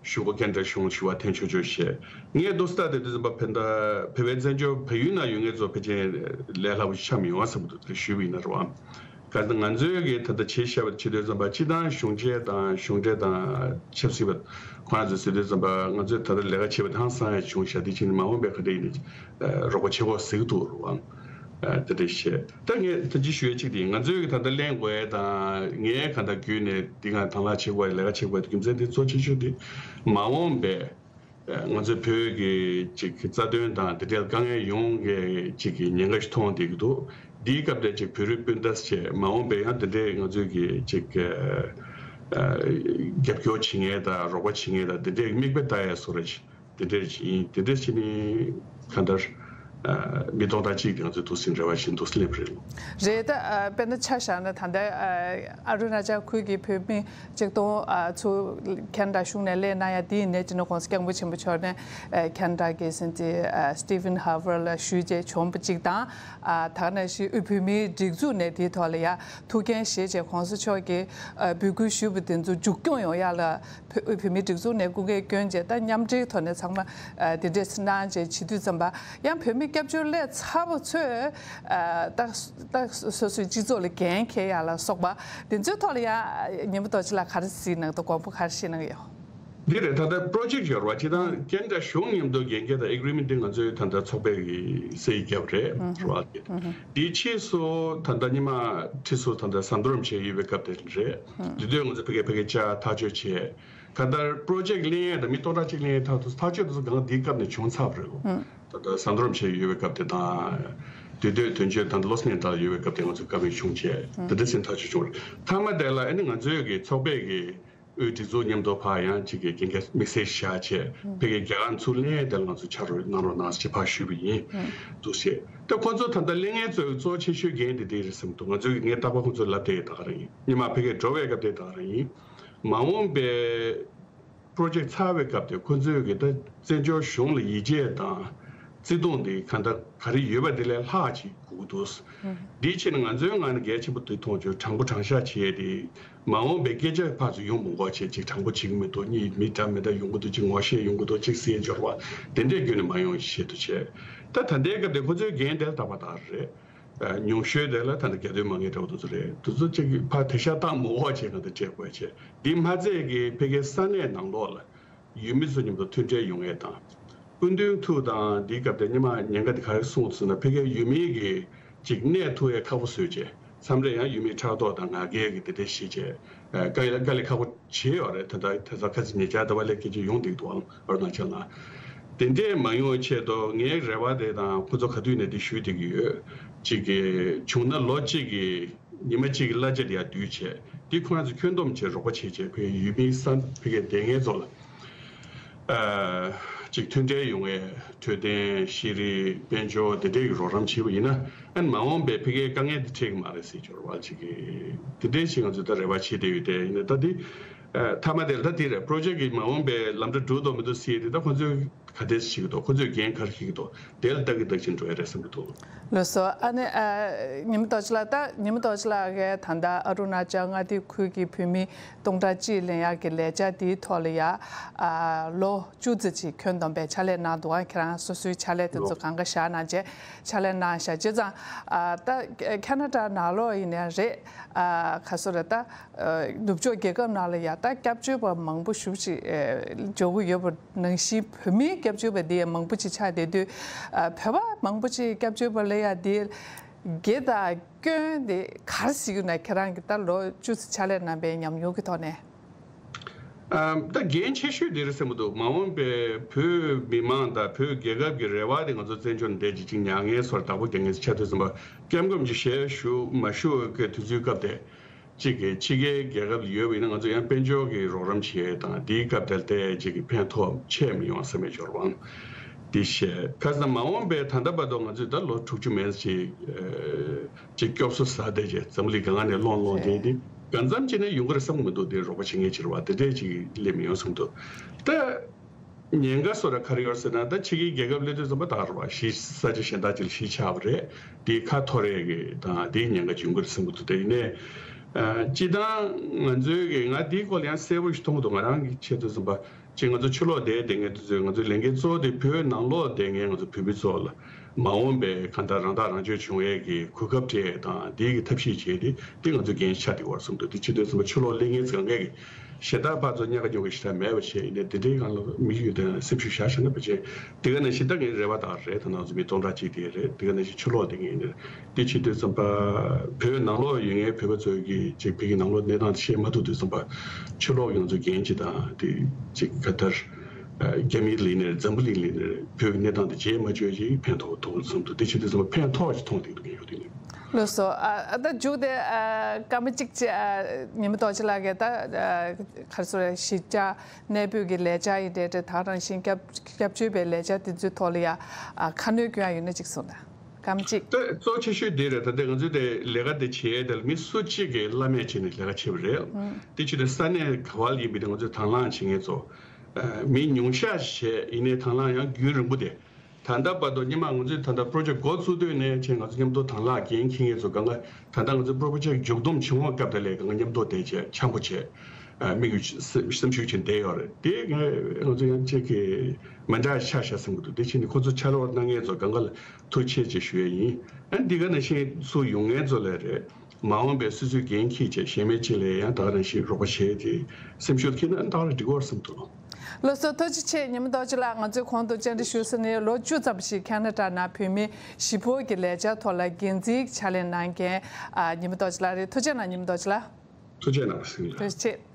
གཞུག་གུ་ཀན་ཌ་གཞུང་ཞུ་བ་འཐེན་ཆོག་ཆོག་བཤད། ངས་འདུག་སེ་ལྟ་དེ་དུས་ཙམ་པ་བོད་ད་བོད་པའི་བཙན་བྱོལ་བལ་ཡུལ་ན་ཡོད་མཁན་ཚོ་ཕལ་ཆེར་ལས་སླ་པོ་ཞིག་ཆགས་མི་ཡོང་བསམ་གྱི་འདུག། དེ་ཞུས་པ་ཡིན་ན་རེད་བ། ག་ཚོད་ང་ཚོའི་གི་ད་ལྟ་བྱེད་བཞག་པ་བྱེད་དུས་ཙམ་པ་སྤྱི་བཏང་གཞུང་འབྲེལ་དང་གཞུང་འབྲེལ་དང་ཆབ་སྲིད་པ་ཁོ་རང་ཚོས་ཟེར་དུས་ཙམ་པ་ང་ཚོས་ད་ལྟ་ལས་ཀ་བྱེད་པ་དེ་ཧང་སང་ཡ་བྱུང་ཤག། དེ་ཕྱིན་མ་འོངས་པའི་ག་འདྲ་ཡིན་ན་རོགས་པ་བྱེད་དགོས་ཟེར་གྱི་འདུག་རེད་བ། དེ་འདྲ་བཤད། ད་ངས་ཐུགས་རྗེ་ཞུ་ཡས་གཅིག་དེ་ང་ཚོའི་གི་ད་ལྟ་གླེང་དགོས་ཡས་དང་ངས་གང་ལྟར་བརྒྱུད་ནས་འདི་ག་དང་བླངས་བྱེད་དགོས་ཡས་ལས་ཀ་བྱེད་དགོས་ཡས་དེ་རྒྱུ་མཚན་དེ་གཙོ་ཆེ་ཤོས་དེ་མ་འོངས་པའི་ང་ཚོའི་བོད་ཀྱི་ཅིག་རྩ་དོན་དང་དེ་འབྲེལ་དཀའ་ངལ་ཡོང་གི་ཅིག་གི་ཉེན་ཁ་ཞིག་མཐོང་བསྡད་ཀྱི་འདུག། འདིའི་སྐབས་དེར་ཅིག་བོད་རིགས་སྤུན་ཟླ་བྱས་མ་འོངས་པའི་ཡང་དེ་འདྲའི་ང་ཚོའི་གི་ཅིག་རྒྱབ་སྐྱོར་བྱེད་མཁན་དང་རོགས་པ་བྱེད་མཁན་དང་དེ་འདྲའི་མིག་དཔེ་ལྟ་ཡས་བཟོ་འདྲ་ཅིག། དེ་འདྲས་ཅིག་ཡིན། དེ་འདྲས་བྱས་ནས་གང་ལྟར་ཨ་མི་སྟོང་ཕྲག་གཅིག་དེ་ང་ཚོའི་འདུག་སེ་འབྲེལ་བ་བཞིན་འདུག་སེ་སླེབས་རེད། རེད། ད་ཨ་དཔེར་ན་ཆ་བཞག་ན་ད་ལྟ་ཨ་ཨ་རུ་ན་ཅལ་ཁུལ་གྱི་བོད་མི་ཆིག་སྟོང་ཨ་ཚུར་ཁེ་ན་ཌ་གཞུང་ནས་སླེབས་གནང་ཡ་དེ་ཡིན་ནའི་སྤྱི་ནོར་༸གོང་ས་༸སྐྱབས་མགོན་ཆེན་པོ་མཆོག་ནས་ཨ་ཁེ་ན་ཌ་གི་སྲིད་འཛིན་ཨ་སི་ཊི་ཝན་ཧ་ཝར་ལ་ཞུས་བྱས་བྱུང་བ་གཅིག་དང་། ཨ་ད་ག་ནང་བཞིན་དབུས་བོད་མིའི་སྒྲིག་འཛུགས་ནས་དེའི་ཐོག་ལ་ཡ་ཐུགས་འགན་བཞེས་བྱས་༸གོང་ས་མཆོག་གིས་ཨ་འབོད་སྐུལ་ཞུས་པ་དེ་ཚོ་མཇུག་སྐྱོང་ཡོང་ཡ་ལ། བོད་བོད་མིའི་སྒྲིག་འཛུགས་ནས་སྐུ་འགན་བསྐྱོན་བྱས་ད་མཉམ་འབྲེལ་ཐོག་ནས་ཚང་མ་ཨ་དེ་འདྲས་གནང་བྱས་བྱེད་དུས་ཙམ་པ་ཡང་བོད་མི་སྐྱབས་བཅོལ་སླེབས་ཚར་བ་ཚོས་ཨ་ད་ད་སོ་སོའི་སྤྱི་ཚོགས་ལ་འགན་འཁྱེར་ཡ་ལ་སོགས་པ་དེ་ཚོའི་ཐོག་ལ་ཡང་ཉི་མ་རྡོ་རྗེ་ལགས་ག་རེ་གཟིགས་གནང་འདུག། དགོངས་པ་ག་རེ་བཞེས་གནང་གི་ཡོད། འདི་རེད། ད་ལྟ་པྲོ་ཇེཀ་ཡོད་རེད་བ། སྤྱིར་བཏང་ཀན་ཌ་གཞུང་མཉམ་དུ་འགན་འཁྱེར་དང་ཨེ་གྷི་རི་མེན་ཊི་འདི་ང་ཚོའི་ད་ལྟ་ཚོགས་པའི་གི་སའིན་བརྒྱབ་རེད་རེད་བ། འདིའི་ཕྱིས་སུ་ད་ལྟ་སྔོན་མ་ཁྲི་ཟུར་ད་ལྟ་ཟམ་གདོང་རིན་པོ་ཆེ་ཡོད་པའི་སྐབས་དེ་རེད། དེ་དུས་ང་ཚོ་ཕ་གི་ཕ་གི་བཅར་ཐག་གཅོད་བྱས། གང་ལྟར་པྲོ་ཇེཀ་ལེན་ཡས་དང་མི་སྟོང་ཕྲག་གཅིག་ལེན་ཡས་ཐག་ཐུག་ཐག་གཅོད་དེ་ཚོ་གང་འདིའི་སྐབས་ནས་བྱུང་ཚར་བ་རེད་ལོ། ད་ལྟ་ཟམ་གདོང་རིན་པོ་ཆེ་ཡོད་པའི་སྐབས་དེ་དང་ དེ་དུས་དོན་གཅོད་དང་བློ་སེང་དག་ཡོད་པའི་སྐབས་དེ་ང་ཚོ་བཀའ་མོལ་བྱུང་བྱས་དེ་འདྲ་ཟིན་ཐག་ཆོད་བྱུང་རེད། མཐའ་མ་དེ་ལ་ཨ་ནི་ང་ཚོའི་གི་ཚོགས་པའི་གི་དབུས་སྒྲིག་འཛུགས་མཉམ་དུ་ཕར་ཡང་གཅིག་གི་འགན་འཁྱེར་དམིགས་བསལ་བཞག་བྱས་ཕ་གིའི་རྒྱལ་ཁང་ཚུར་ལེན་དེ་ལ་ང་ཚོ་ཕྱག་རོགས་གནང་རོགས་གནང་ཞེས་ཕར་ཞུས་པ་ཡིན་འདུག་ཟེར། ད་ཁོ་ཚོ་ད་ལྟ་ལས་ངན་ཚོའི་གཙོ་ཆེ་ཤོས་འགན་དེ་དེ་རེད་བསམ་འདུག་ང་ཚོས་ངས་རྟག་པར་ཁོ་ཚོ་ལབ་བསྡད་ཡོད། ད་ག་རང་ཡིན། སྔོན་མ་ཕ་གིར་འགྲོ་བའི་སྐབས་དེ་ད་ག་རང་ཡིན། མ་འོངས་པའི་པྲོ་ཇེག་ཚར་བའི་སྐབས་དེ་ཁོ་ཚོས་གི་ད་བཙན་བྱོལ་གཞུང་ལ་ཡིད་ཆེས་དང་བརྩེ་དུང་དེ་ག་འདྲ་ག་རེ་ཡོད་པ་དེ་ལས་ལྷག་ཅིག་དགོས་ཀྱི་འདུག་འདིའི་ཕྱིར་ང་ཚོའི་ངང་ནས་གལ་ཆེན་པོ་དེ་མཐོང་བྱུང་། དྲང་པོ་དྲང་བཞག་བྱས་ཏེ་མ་འོངས་པའི་སྐད་ཆ་ཕར་ཚུར་ཡོང་མི་དགོས་བྱས་ཅིག་དྲང་པོ་བྱེད་ཀྱི་མི་འདུག་གཉིས་མི་འདྲ་མི་འདྲ་ཡོང་གི་འདུག་ཅིག་ངོ་ཤེས་ཡོང་གི་འདུག་ཅིག་སེལ་འབྱོར་བ་དེ་འདྲས་བརྒྱུད་ནས་མ་ཡོང་ཞེས་དུ་བྱས། ད་ད་ལྟའི་སྐབས་དེ་ཁོ་ཚོའི་འགན་དེ་ལ་ད་བར་དག་རེད། ཉུང་ཤོས་དེ་ལ་ད་ནི་རྒྱ་སྟོད་མ་ངེས་འདྲ་བོ་དེ་ཚོ་རེད། དེ་ཚོ་གཅིག་གིས་ཕར་དེ་ཤ་སྟག་མོ་འོག་བྱས་གང་དུ་སྤྲད་དགོས་བྱས། འདི་མ་ཚད་ཀྱི་ཕ་གིའི་ས་གནས་ནང་ལོགས་ལ་ཡུལ་མི་ཚོ་མཉམ་དུ་མཐུན་འབྲེལ་ཡོང་ཡས་དང་། སྐུ་མདུན་ཐུགས་དང་འདིའི་སྐབས་དེ་སྔོན་མ་ཉེན་ཁ་དེ་ག་རེ་གསུངས་ཚུལ་ན་ཕ་གིའི་ཡུལ་མི་གི་གཅིག་གནས་ཐུབ་ཡས་ཁག་པོ་བཟོས་བྱས། མཚམས་རེ་ཡང་ཡུལ་མིའི་ཕྲག་དོག་དང་ང་རྒྱལ་གྱི་དེ་འདྲ་ཞིག་བྱས། ཨ། དཀའ་ལས་དཀའ་ལས་ཁག་པོ་བྱས་ཡོད་རེད། ད་ལྟ་དེ་ཚོ་ཁ་སང་ཉེ་ཆར་ཟླ་བ་ལས་སྐད་ཆ་ཡོང་བསྡད་འདུག་ཨང་། ཨ་རུ་ན་ཅལ་ནང་། དེ་འདྲས་མ་ཡོང་བའི་ཆེད་དུ་ངའི་རེ་བ་དེ་དང་ཁོ་ཚོ་ག་དུས་ནས་དེ་ཞུས་བསྡད་ཀྱི་ཡོད། གཅིག་གི་བྱུང་ན་ལོ་གཅིག་གི་ཉི་མ་གཅིག་གི་གླ་ཆ་དེ་ཡར་བསྡུས་བྱས། དེ་ཁོ་རང་ཚོ་ཁྱོན་བསྡོམས་བྱས་རོགས་པ་བྱས་བྱས་ཕ་གིའི་ཡུལ་མིའི་ས་ཕ་གིའི་སྡོད་མཁན་ཚོ་ལ། ཨ། གཅིག་མཐུན་འབྲེལ་ཡོང་བའི་འཕྲོད་བསྟེན་ཤེས་རིག་དཔལ་འབྱོར་དེ་འདྲས་ཀྱི་རོགས་རམ་བྱས་པ་ཡིན་ན། ཨ་ནི་མ་འོངས་པའི་ཕ་གིའི་དཀའ་ངལ་དེ་འཕྲད་ཀྱི་མ་རེད་ཟེར་འབྱོར་བ་ཅིག་གི་དེ་འདྲས་ཞིག་ང་ཚོས་ད་རེ་བ་བྱེད་བསྡད་ཡོད། དེ་ཡིན་ན་ད་དེ་ཨ། མཐའ་མ་དེ་ལ་ད་དེ་རེད། པྲོ་ཇེག་གི་མ་འོངས་པའི་ལམ་འགྲོ་འགྲོ་འདུག་མི་འདུག་ཟེར་ཡས་དེ་ད་ཁོ་ཚོས་ག་འདྲས་བྱེད་ཀྱི་འདུག་ཁོ་ཚོས་འགན་ག་རེ་འཁྱེར་གྱི་འདུག་དེ་ལ་ལྟ་གི་ལྟ་བཞིན་འགྲོ་ཡ་རེད་བསམ་གྱི་འདུག་ལགས་སོ། ཨ་ནི་ཨ། ཉི་མ་རྡོ་རྗེ་ལགས། ད་ཉི་མ་རྡོ་རྗེ་ལགས་ཀྱིས་ད་ལྟ་ཨ་རུ་ན་ཅལ་མངའ་སྡེ་ཁུལ་གྱི་བོད་མི་སྟོང་ཕྲག་གཅིག་ལེན་ཡག་གི་ལས་འཆར་དེའི་ཐོག་ལ་ཡ། ཨ། ལོ་བཅུ་ཙམ་ཅིག་ཁྱོན་བསྡོམས་པའི་ཕྱག་ལས་གནང་འདུག་ཨ། ཁྱེད་རང་སོ་སོའི་ཕྱག་ལས་དེ་ཚོ་གང་ག་བཞག་གནང་བྱས་ཕྱག་ལས་གནང་བཞག་བྱས་ཙང་། ཨ། ད་ཁ་ན་ཌ་ནང་ལོགས་ཡིན་ནའི་རེད། ཨ། ག་སོ་རེད། ད་ནུབ་ཕྱོགས་རྒྱལ་ཁབ་ནང་ལ་ཡ་ད་སྐྱབས་བཅོལ་བ་མང་པོ་ཞེ་པོ་ཅིག་འབྱོར་གྱི་ཡོད་པ་ནང་བཞིན་བོད་མིའི་སྐྱབས་བཅོལ་བ་འདི་ཡང་མང་པོ་ཅིག་ཆགས་བསྡད་དུས། ཨ། བོད་པ་མང་པོ་ཅིག་སྐྱབས་བཅོལ་བ་ལ་ཡ་འདི་དགེ་དང་སྐྱོན་དེ་ག་རེ་གཟིགས་ཡོད་ན། ཁྱེད་རང་གིས་ད་ལོ་བཅུ་ཙམ་ཕྱག་ལས་གནང་བའི་ཉམས་མྱོང་གི་ཐོག་ནས། ཨ། ད་འགན་ཆེ་ཤོས་དེ་རེད་བསམ་གྱི་འདུག་མ་འོངས་པའི་བོད་མི་མང་དང་བོད་རྒྱལ་ཁབ་ཀྱི་རེ་བ་དེ་ང་ཚོ་བཙན་བྱོལ་འདི་ཅིག་ཅིག་མྱ་ངན་སོར་བདག་པོ་རྒྱག་མཁན་ཆགས་དུས་ཙམ་པ་སྐྱབས་མགོན་གྱི་ཞལ་བཞུགས་མ་བཞུགས་ཀྱི་དུས་ཚོད་སྐབས་དེ། གཅིག་གིས་ཕྱི་རྒྱལ་རྒྱལ་ཁབ་ལ་ཡོད་པ་ཡིན་ན་ང་ཚོ་ཡང་དཔལ་འབྱོར་གྱི་རོགས་རམ་བྱེད་ཡས་དང་དེའི་སྐབས་དེར་ལྟ་ཡས་གཅིག་གི་ཕན་ཐོགས་ཆེ་མི་ཡོང་བསམ་པའི་འབྱོར་བ་འདི་བཤད། ཁ་སང་མ་འོངས་པའི་ད་ལྟ་བར་དུ་ང་ཚོས་ད་ལོ་དྲུག་ཅུ་མན་ཙམ་ཅིག་ཅིག་སྐྱོབ་གསོ་ཟ་བསྡད་བྱས་འཛམ་བུ་གླིང་སྒང་ག་ནས་སློང་སློང་བསྡད་དེ་གང་འཚམ་ཅིག་ནས་ཡོང་གི་རེད་བསམ་གྱི་མི་འདུག་དེ་རོགས་པ་བྱེད་མཁན་ཅིག་རེད་བ། དེ་འདྲས་ཅིག་སླེབས་མི་ཡོང་བསམ་གྱི་འདུག་ད། ཉེན་ཁ་སོགས་ལ་ག་རེ་ཡོད་ཟེར་ན། ད་ཕྱི་རྒྱལ་རྒྱལ་ཁབ་སླེབས་དུས་ཙམ་པ་ད་ག་རེ་བ་གཞིས་ས་ཆ་གཞན་དག་ཅིག་ལ་གཞིས་ཆགས་པ་རེད། དེའི་ཁ་འཐོར་ཡས་ཀྱི་དང་དེའི་ཉེན་ཁ་ཡོང་གི་རེད་བསམ་གྱི་འདུག་དེ་ཡིན་ནའི་ཨ། སྤྱིར་བཏང་ང་ཚོའི་གི་ང་དེའི་སྐོར་ལ་ཡང་གསལ་པོ་ཞིག་མཐོང་གི་འདུག་ང་རང་གི་ཆེད་དུ་ཙམ་པ་ཅིག་ང་ཚོ་ཕྱི་ལོགས་བསྡད་བསྡད་མཁན་དེ་ཚོས་ང་ཚོའི་ལས་འགན་གཙོ་བོ་དེ་བོད་ནང་ལོགས་བསྡད་མཁན་ང་ཚོ་བོད་མི་ཚོ་ལ་མ་འོངས་པའི་གང་ལྟར་རང་ཐག་རང་གཅོད་བྱུང་ཡས་ཀྱི་གོ་སྐབས་སྤྲད་དང་དེའི་གི་ཐབས་ཤེས་བྱས་ཏེ་དེ་ང་ཚོའི་འགན་ཆགས་བསྡད་ཡོད་བསམ་གྱི་འདུག་དེ་བྱེད་དུས་ཙམ་པ་ཕྱི་ལོགས་སླེབས་མཁན་ཚོ་གང་གས་ཀྱི་གཞན་དག་ཕར་ཚུར་གཉའ་ཁ་ཉོག་གི་ཞེ་དྲག་མེད་པ་བྱས་ཡིན་ནའི་དེ་འདྲའི་སྒང་ལ་དམིགས་ཡུལ་དང་སེམས་ཤུགས་བཞག་བཞག་ན་ཕལ་ཆེར་དེ་ག་ནང་བཞིན་ད་ངའི་རེ་བ་དག་རེད། ད་ང་ཚོ་མི་སྟོང་ཕྲག་གཅིག་དེ་རེད། དེ་ག་ནང་བཞིན་ཕྱི་ལོགས་དེ་ངས་ནས་དེ་བྱེད་དུས་ཙམ་པ་བོད་ནང་ལོགས་ཡོད་མཁན་བོད་པ་ཚོ་གིས་ཅིག་བོད་ཀྱི་ནང་ལོགས་གནས་སྟངས་དེ་ཤེས་མ་ཐུབ་དུས་ཙམ་པ་ཕྱི་ལོགས་ཀྱི་ང་ཚོ་འགན་ཅིག་དང་དེ་ཅིག་ག་ལྟར་རྒྱ་མི་ལ་ཡིན་ནའི་འཛམ་བུ་གླིང་ལ་ཡིན་ནའི་བོད་ཀྱི་གནས་སྟངས་དེ་བརྗེད་མ་བཅུག་ཅིག་ཕན་ཐོགས་ཐུབ་བསམ་འདུག་དེ་བྱེད་དུས་ཙམ་པ་ཕན་ཐོགས་ཅིག་མཐོང་བསྡད་འདུག་ངས་ཡོད་དུས་ནས། ལགས་སོ། ཨ། ཨ། ད་མཇུག་དེ་ཨ། སྐར་མ་གཅིག་ཅིག་ཨ། ཉི་མ་རྡོ་རྗེ་ལགས་ཀྱིས་ད་ཨ། ག་རེ་ཟེར་གཞིས་ཆགས་གནས་སྤོས་ཀྱི་ལས་འཆར་ཡིན་འདྲ་འདྲ་ད་རང་བཞིན་སྐྱབས་སྐྱབས་བཅོལ་བའི་ལས་འཆར་དེ་ཚོའི་ཐོག་ལ་ཡ་ཨ། ཁ་སྣོན་སྐྱོན་ཡ་ཡོད་ན་ཅིག་གསུངས་དང་། སྐར་མ་གཅིག་ད་གཙོ་ཆེ་ཤོས་དེ་རེད། ད་ལྟ་ང་ཚོས་དེ་ལས་ཀ་དེ་བྱེད་ཡས་དེ་ལ་མི་སུ་གཅིག་གིས་བླ་མེད་བྱས་ནས་ལས་ཀ་བྱེད་པ་རེད། ཨང་། དེ་བྱེད་དུས་ས་གནས་ག་བ་ལ་ཡིན་པའི་དེ་ང་ཚོས་དང་བླངས་བྱེད་མཁན་ཚོ་ཨ། མི་ཉུང་ཤས་བྱས་ཡིན་ནའི་དང་བླངས་ཡང་རྒྱུན་རིང་པོ་དེ། ད་ལྟ་བར་དུ་སྔོན་མ་ང་ཚོས་ད་ལྟ་པྲོ་ཇེག་འགོ་བཙུགས་དུས་ནས་བྱས་ང་ཚོ་མཉམ་དུ་དང་བླངས་འགན་འཁྱེར་མཁན་ཚོ་གང་ག་ད་ལྟ་ང་ཚོ་པྲོ་ཇེག་མཇུག་བསྡོམས་བྱུང་བའི་སྐབས་དེ་ལས་གང་ག་མཉམ་དུ་བསྡད་བྱས་འཆམ་པོ་བྱས་དམིགས་ཡུལ་སེམས་ཤུགས་ཅན་བསྡད་ཡོད་རེད། དེ་ང་ང་ཚོ་ཡང་གཅིག་གི་མི་འདྲ་ཆགས་ཤག་བསམ་གྱི་འདུག་དེ་ཕྱིན་ནས་ཁོ་ཚོ་ཕྱག་ལས་གནང་མཁན་ཚོ་གང་ག་ལ་ཐུགས་རྗེ་ཆེ་ཞུ་ཡས་ཡིན། ཨ་འདི་ག་ནང་བཞིན་ཚུར་ཡོང་མཁན་ཚོ་ལ་རེད། མ་འོངས་པའི་སོ་སོའི་འགན་འཁྱེར་བྱས་གཞན་མའི་ཆེད་ལ་ཡང་ད་ག་རང་བཞིན་རོགས་པ་བྱས་ཏེ་སེམས་ཤུགས་འཁྱེར་ན་ད་ག་རང་འགྲིག་གི་རེད་བསམ་འདུག་ལགས་སོ། ཐུགས་རྗེ་ཆེ་ཉི་མ་རྡོ་རྗེ་ལགས། ང་ཚོས་གོང་དུ་བཅར་འདྲི་ཞུས་ཟིན་ནས་ལོ་བཅུ་ཙམ་ཞིག་ཁ་ན་ཌ་ནང་བོད་མི་གཞིས་སྤོ་གི་ལས་འཆར་ཐོག་ལ་འགན་འཛིན་ཕྱག་ལས་གནང་མཁན་ཨ། ཉི་མ་རྡོ་རྗེ་ལགས་རེད། ཐུགས་རྗེ་གནང་ཉི་མ་རྡོ་རྗེ་ལགས། ཐུགས་རྗེ་གནང་སྲིད་ལགས། ཐུགས་རྗེ་ཆེ།